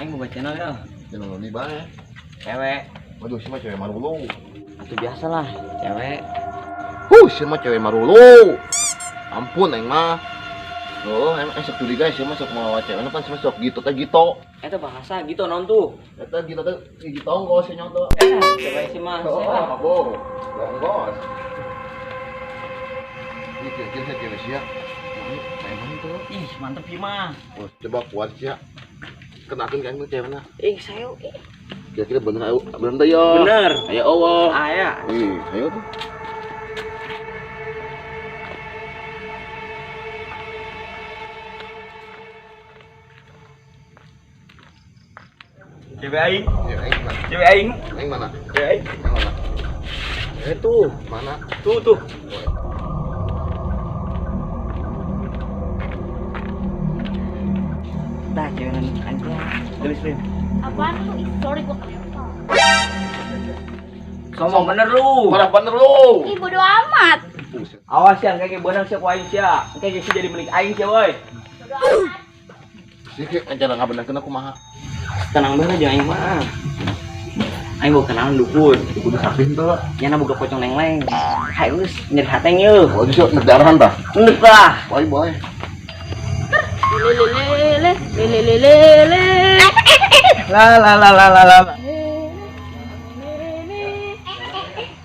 Aing boga channel ya. Channel di bae. Cewek. Waduh, si mah cewek marulu. Atuh biasalah, cewek. Si mah cewek marulu. Ampun aing mah. Oh, emang sok curiga sih mah sok mau cewek pan sih sok gitu teh gitu. Eta bahasa gitu naon tuh? Eta gitu teh gigi tonggos sih nyonto. Cewek sih mah. Oh, abo. Tonggos. Ini kira-kira saya cewek sia. Main tuh. Ih, mantep sih mah. Oh, coba kuat sia. Kenakeun kan cewekna. Ih, saya kira-kira bener ayo, bener teh ya. Bener. Ayo Allah. Aya. Ih, ayo tuh. Cewek aing. Cewek aing mana? Cewek aing. Aing mana? Cewek aing. Mana? Tuh, mana? Tuh tuh. Tah, cewek aing tuh. Gelis lin. Apaan lu? Ih, sorry gua kelempar. Sombong bener lu. Parah bener lu. Ih, bodo amat. Awas ya, kayak beunang sia ku aing sia. Engke geus jadi milik aing sia woi. Bodo amat. Sih cara ngabenerkeun aku mah. Tenang banget aja aing mah. Aing boga kenalan dukun. Dukun sakti henteu. Nya boga pocong leng-leng. Hayu geus nyeri hateng yeuh. Oh, geus ngedarahan tah. Endek lah. Boleh, boleh. Lele lele lele lele. La la la la la la.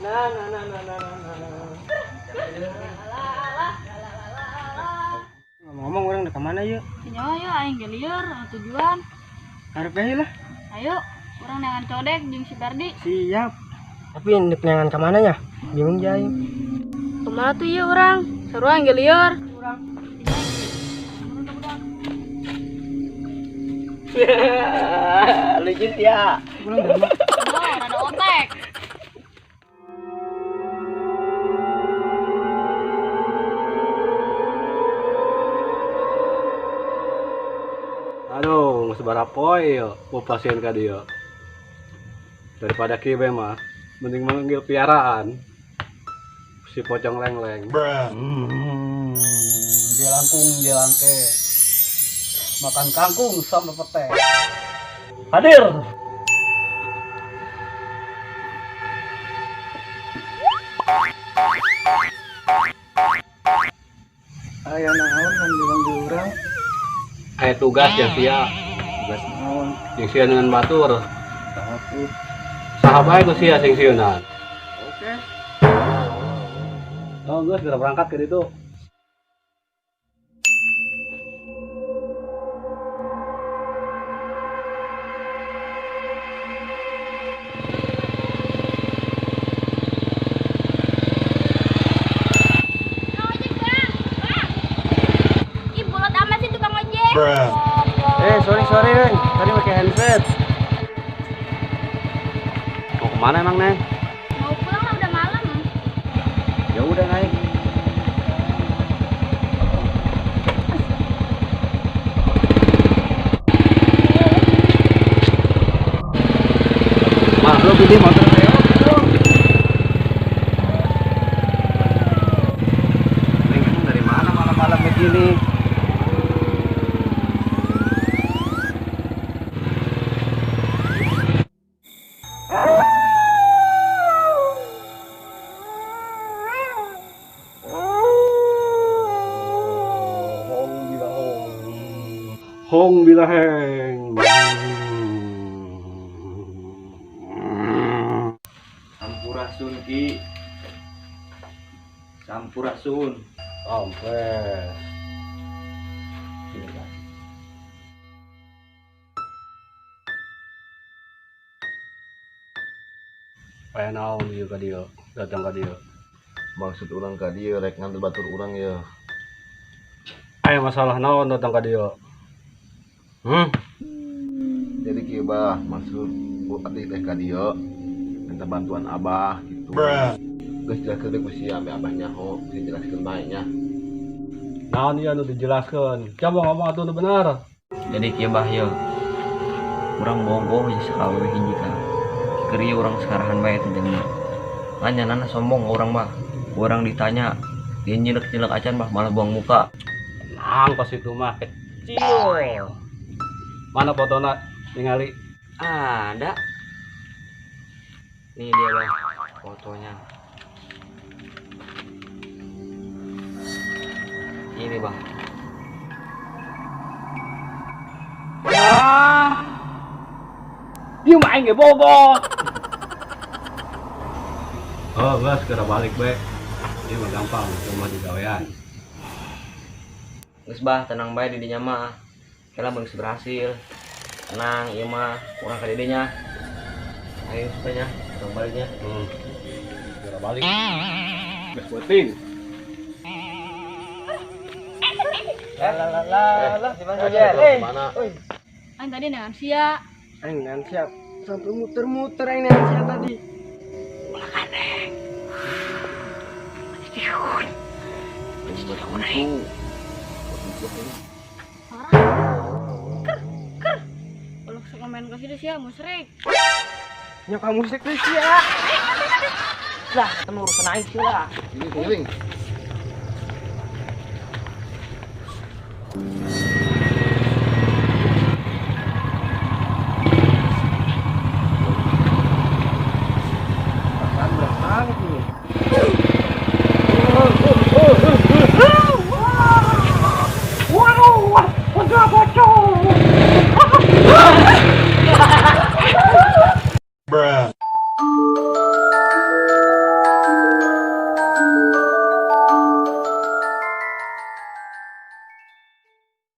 Na na na na na na. Ngomong-ngomong orang udah kemana yuk? Nyawa yuk, aing gelieur tujuan. Harap aja lah. Ayo, orang nengan codek jeung si Bardi. Siap. Tapi ini nengan kemana ya? Bingung ya aing. Kemana tuh iya orang? Seru aing gelieur. Urang. Lucu ya. Urang dari mana? Oh, rada otek. Aduh, sebarang poe yo, mau pasien ka dia. Daripada kieu mah, mending manggil piaraan. Si pocong leng-leng. Dia langkung, dia langke. Makan kangkung sama pete. Hadir. Ayo naon manggil-manggil urang. Kayak tugas yang sia. Tugas naon? Yang sia dengan batur. Saha Saha bae ku sia sing sieunan. Oke. Oh, geus geura berangkat ke ditu. Ih, bolot amat sih tukang ojek. Sorry Neng, tadi pakai handset. Mau kemana emang Neng? Mau pulang lah, udah malam. Ya udah naik. Mah lu gede motor ayo. Neng, emang dari mana malam-malam begini? Hong bilaheng. Sampurasun Ki. Sampurasun. Ampes. Aya naon ieu ka dieu, datang ka dieu. Maksud urang ka dieu rek nganter batur urang ya. Aya masalah naon datang ka dieu? Jadi kieu bah, maksud abdi teh ka dieu minta bantuan abah gitu. Geus jelaskeun deui ku sia ambe abah nyaho, geus jelaskeun bae nya. Naon ieu anu dijelaskeun? Coba ngomong atuh nu bener. Jadi kieu bah ieu. Urang bogoh jeung sakawewe hiji ka. Keur ieu urang sakarahan bae teh jeung. Nanya sombong urang mah. Urang ditanya, dia nyilek-nyilek acan bah malah buang muka. Tenang pas itu mah kecil. Mana fotona? Ningali. Ada. Nih dia Bah, fotonya. Ini Bah. Ah. Ieu mah aing ge bogoh. Oh, geus segera balik be. Ini mah gampang, cuma digawean. Geus Bah, tenang bae di dinya mah. Kela mun geus berhasil. Tenang, ieu mah urang ka didinya. Ayo supaya urang baliknya. Segera balik. Geus penting. La la la la, di mana Eh, dia? mana? Aing tadi neangan sia. Aing neangan sia. Sampai muter-muter aing neangan sia tadi. Parah. Ker ker. Ulah sok main ke situ sia musrik. Nya kamu musrik teh sia. Lah, kan urusan aing sih lah. Ini keliling. Perasaan berat banget nih.